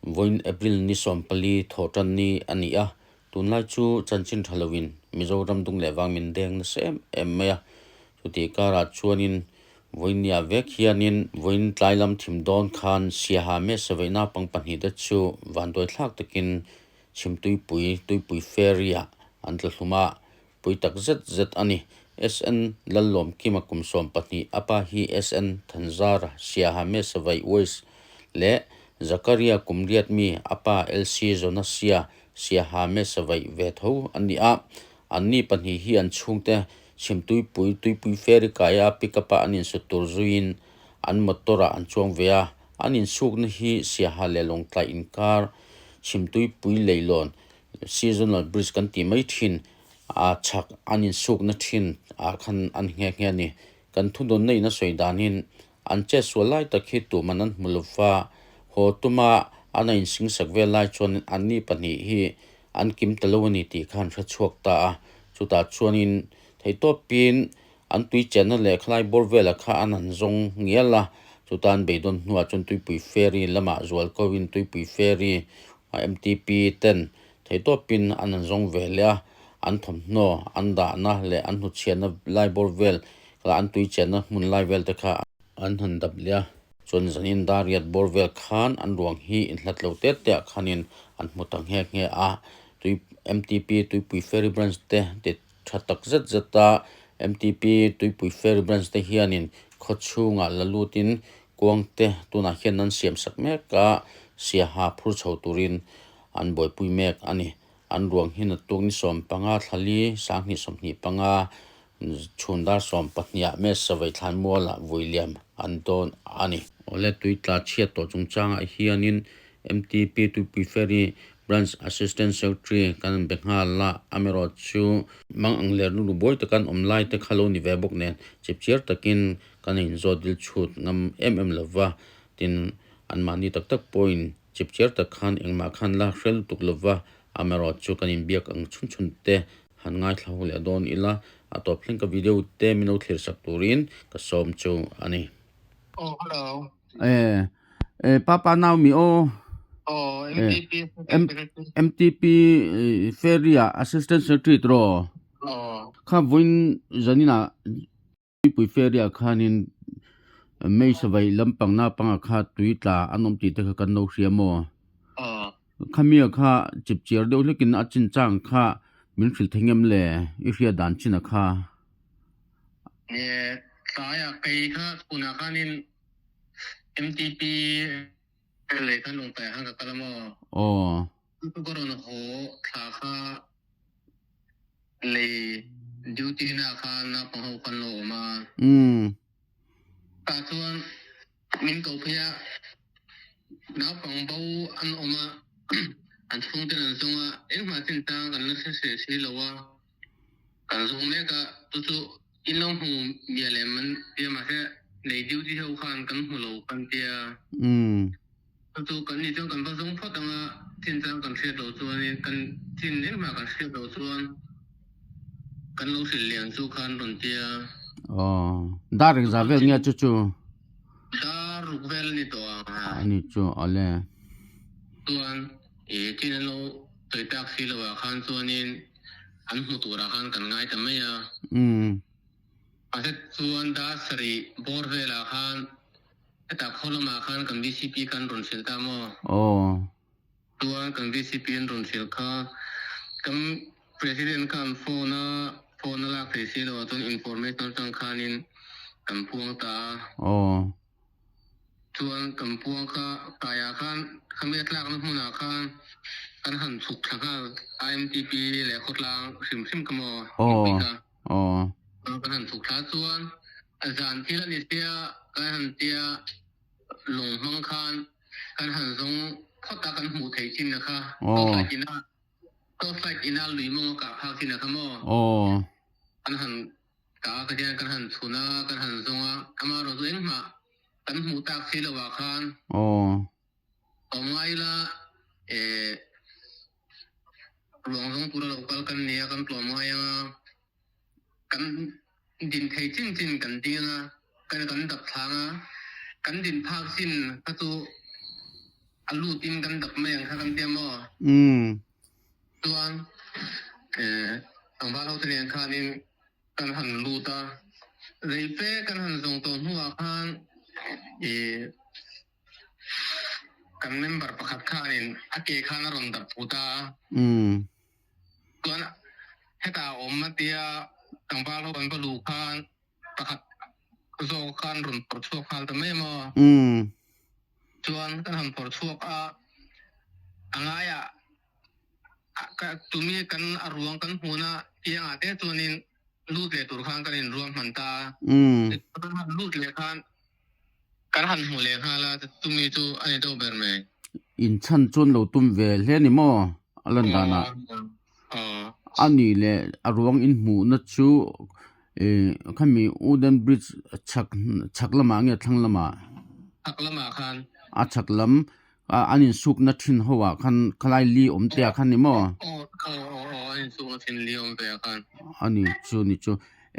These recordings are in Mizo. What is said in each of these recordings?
Vawiin April ni 14 thawhtanni a ni a, tunlai chu chanchin tha loin Mizoram dung leh vang min deng nasa em em mai a. Chutih karah chuanin vawiinniah vek hianin vawiin tlai lam thim dawn khan Siaha Mesa veih naupang pahnih te chu vanduaithlak takin Chhimtuipui Tuipui Ferry-ah an tla hlum a, pui tak zet zet a ni. SN Lallawmkima kum 12, a pa hi SN Thanzara, Siaha Mesavai West leh Zakaria kum 8 mi, a pa LC Jonasia, Siaha Mesavai ve tho an ni a. Anni pahnih hi an chhungte Chhimtuipui Tuipui Ferry kaia pickup a an insut tur zuiin an motor ah an chuang ve a. An insukna hi Siaha leh Lawngtlai inkar Chhimtuipui leilawn Seasonal bridge kan tih mai thin a chhak an insukna thin ah khan an nghe nghe a ni. Kan thudawnna in a sawi danin an chet sual lai tak hi tuman an hmu lova, haw tuma an a insingsak vel lai chuan anni pahnih hi an kim ta lo a ni tih kha an hre chhuak ta a. Chutah chuanin theihtawpin an tui chenna leh khalai bawr velah kha an han zawng ngial a, chuta an beidawn hnuah chuan Tuipui Ferry lamah zual koin Tuipui Ferry MTP ten theihtawpin an han zawng ve leh a, an thawmhnaw an dahna leh an hnuchhiatna lai bawr vel kha an tui chenna hmun lai vel te kha an han dap leh a. Chuan zanin dar riat bawr vel khan an ruang hi inhlat lo te te ah khanin an hmu ta nghe nghe a, tui MTP Tuipui Ferry Branch te ti Tha tak zet zet a, MTP Tuipui Ferry Branch te hianin khaw chhungah la lutin kuang te tunah hian an siam sak mek a, siaha phur chho turin an buaipui mek a ni. An ruang hi naktuk ni 15 thlali 2025 chhun dar 12 ah Mesa Vaithlan mualah vui liam an dawn a ni. Awle tui tla chhiat tawh chungchangah hianin MTP Tuipui Ferry Branch Assistant Secretary kan an be nghal a, amaherawh chu mang ang leh rilru buai taka an awm lai te kha lo ni ve bawk nen chipchiar takin kan inzawt dil chhut ngam em em lo va, tin anmahni tak tak pawhin chipchiar tak khan engmah khan la hre lutuk lo va, amaherawh chu kan inbiak ang chhun chhun te han ngaithla ho leh dawn ila, a tawp thleng ka video te min lo thlir sak turin ka sawm chu a ni. Oh, hello. Eh, eh, papa nau mi aw. Oh, Eh, MTP M Secretary. MTP eh, Ferry ah Assistant Secretary tro. Oh, Kha voin zanina pui ferry ah khanin mei savai lampang na panga kha tui tla an awm tih te kha kan lo hria maw. oh. Khamia kha chipchiar deuh hlekin a chin chang kha min hrilh thei ngem le i hria dan chin a kha. Eh, tlaiah kei kha chhunah khanin MTP leh khan Lawngtlaiah khan ka kal a maw? Aw. Chu ka rawn haw thla kha lei duty na khan naupang ho khan lo awm a. Tah chuan min ko phei a, naupang bo an awm a, an chhungten an zawng a, engmah chinchang kan la hre hreh si lo a. Kan zawng mek a, chu chu in lo hmu miah lem an tia mahse lei duty ho khan kan hmu lo kan tia. Chu chu kan nih chuan kan va zawng phawt ang a, chinchang kan hriat loh chuanin kan chin engmah kan hriat loh chuan kan lo hrilh lian chu khan rawn tia. Aw, dar engzah vel nge chu chu? Dar ruk vel a ni tawh ang ha. A ni chu, awle. Chuan i chin an lo sawi tak si lo ah khan chuanin an hmu turah khan kan ngai ta mai a. Mahse chuan dar sarih bawr velah khan hetah khaw lamah khan kan VCP khan rawn hrilh ta maw? Aw. Chuan kan VCP an rawn hrilh kha kan President khan phone a phone a lak thei si lo ah chuan information atang khanin kan puang ta a. Aw. Chuan kan puang kha kaiah khan khami a tlakna hmunah khan kan han chhuk thla nghal IMTP leh khawtlang hrim hrim kha maw mipui kha kan han chhuk thla chuan zan thil a ni sia kan han tia lung hmang khan kan han zawng phawt a kan hmuh theih chin na kha torchlight ina torchlight ina lui mawng a kah phak chin na kha maw kan han Ka ka hian kan han chhun a, kan han zawng a, amaherawhchu engmah kan hmuh tak si lo ah khan awm ngai ila eh ruang zawng tura lo kal kan nia kan tlawm ngai ang a, kan din thei chin chin kan ding a, kan kan dap thlang a, kan din phak chin kha chu. A lut in kan dap mai ang kha kan tia maw? Umm. Chuan tlangval ho te nen khanin kan han lut a, rei fe kan han zawng tawh hnuah khan ih kan member pakhat khanin a ke khan a rawn dap phut a. Umm. Chuan hetah a awm a tia tlangval ho kan va luh khan Pakhat zawk khan rawn phawrh chhuak nghal ta mai maw? Umm. Chuan kan han phawrh chhuak a, a ngaiah ka tumi kan a ruang kan hmuhna tiangah te chuanin lut leh tur khan kan inruang hman ta a. Umm. Kan han lut leh khan kan han hmu leh nghal a, chumi chu a ni deuh ber mai. Inchhan chuan lo tum ve hle ni maw a lan danah? Aw. A nih leh a ruang inhmuhna chu Ih khami wooden bridge chhak chhak lamah nge thlang lamah? Chhak lamah khan. A chhak lam a an insukna thin ho ah khan khalai li awm te ah khan ni maw? Aw aw aw aw an insukna thin li awm ve ah khan. A ni chu ni chu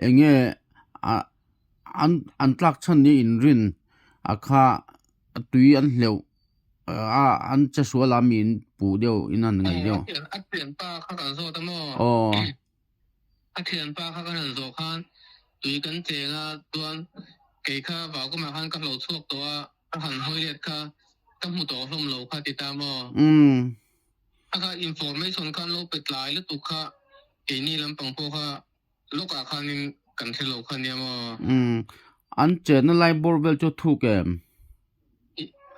enge a an an tlak chhan ni inrin a kha tui an hleuh a an che sual a mi in puh deuh in an ngaih deuh. Aw a thianpa kha kan zawt a maw? Aw. A thianpa kha ka han zawh khan tui kan cheng a, chuan kei kha vaukamah khan ka hlo chhuak tawh a, ka han hawi let kha ka hmu tawh hlawm lo kha ti ta maw? Umm. A kha information khan lo pe tlai lutuk kha keini lampang pawh kha lawkah khanin kan hre lo kha nia maw? Umm. An chenna lai bawr vel chu thuk em?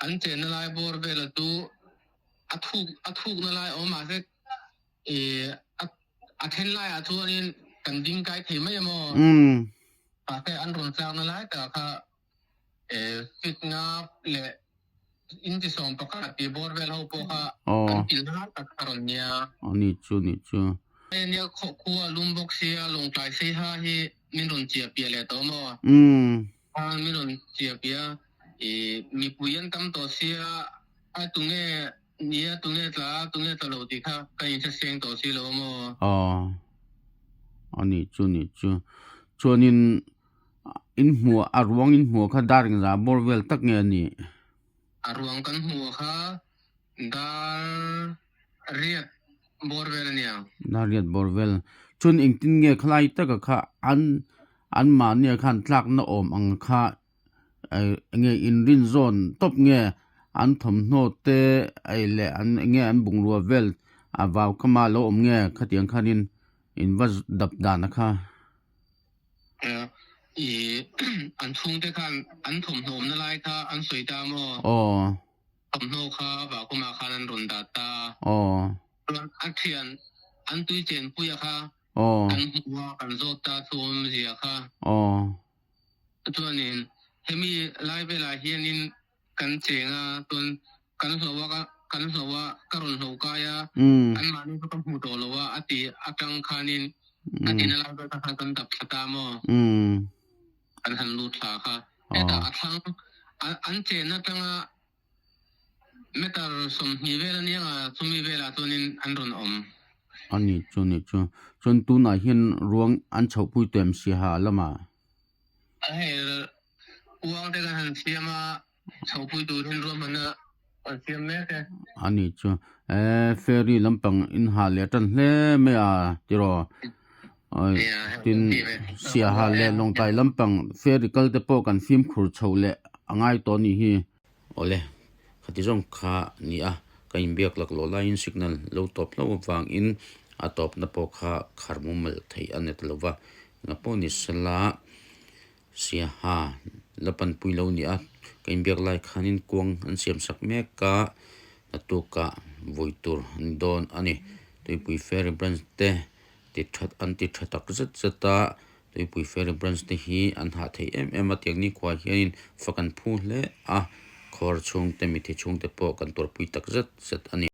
An chenna lai bawr vela chu a thuk a thukna lai awm mahse I a then laiah chuanin kan ding kai thei mai emaw? Umm. Mahse an rawn tlakna lai takah kha fit nga leh inchi sawm pakhat tih bawr vel ho pawh kha an kilhna lai tak kha rawn nia. Aw ni chu ni chu. Hei nia khua lum bawk sia Lawngtlai Seiha hi min rawn chiah piah leh tawh maw? Umm. Min rawn chiah piah a, i mipui an tam tawh sia a tunge Nia, tunge tla a, tunge tla lo tih kha ka inhre seng tawh si lo a maw? Aw, a nih chu, nih chu. Chuanin in hmuh, a ruang in hmuh kha dar engzah bawr vel tak nge a nih? A ruang kan hmuh kha dar riat bawr vel a nia. Dar riat bawr vel. Chuan engtin nge khalai taka kha an anmahnia khan tlakna awm ang kha Enge inrin zawn tawp nge an thawmhnaw te ei leh an enge an bungrua vel a vau kama lo awm nge khatiang khanin in va dap dan a kha. I an chhungte khan an thawmhnaw awmna lai kha an sawi ta maw? Aw. Thawmhnaw kha vau kamah khan an rawn dah ta. Aw. Chuan a thian an tui chenpuia kha Aw. kan hmu a kan zawt ta chu awmzia kha. Aw. Chuanin hemi lai velah hianin kan cheng a, chuan kan hlo a, kan hlo a, ka rawn hlo kai a, anmahni chu ka hmu tawh lo a, a ti atang khanin a tina lai vel kha kan dap thla ta maw? Kan han lut thla kha. Hetah a thlang an chen atanga Meter 20 vel ania nga chumi velah chuanin an rawn awm. A ni chu ni chu. Chuan tunah hian ruang an chhohpui tawh em Siaha lamah? A hei uang te kan han siam a, chhohpui tur hian ruahmanna kan siam mek e. A ni chu. E ferry lampang in ha leh tan hle mai a tiraw? Tin Siaha leh Lawngtlai lampang ferry kal te pawh kan fimkhur chhoh leh a ngai tawh a nih hi. Awle, khati zawng kha ni a, ka inbiak lak loh laiin signal lo tawp hlauh avangin a tawpna pawh kha khar mumal theih a ni ta lo va. Engah pawh ni sela Siaha la panpui lo ni a, ka inbiak lai khanin kuang an siam sak mek a, naktukah vawi tur an dawn a ni. Tuipui Ferry Branch te ti that an ti tha tak zet zet a, Tuipui Ferry Branch te hi an hah thei em em a, tiang nikhua hianin fak an phu hle a, khawr chhungte, mithi chhungte pawh kan tuarpui tak zet zet a ni.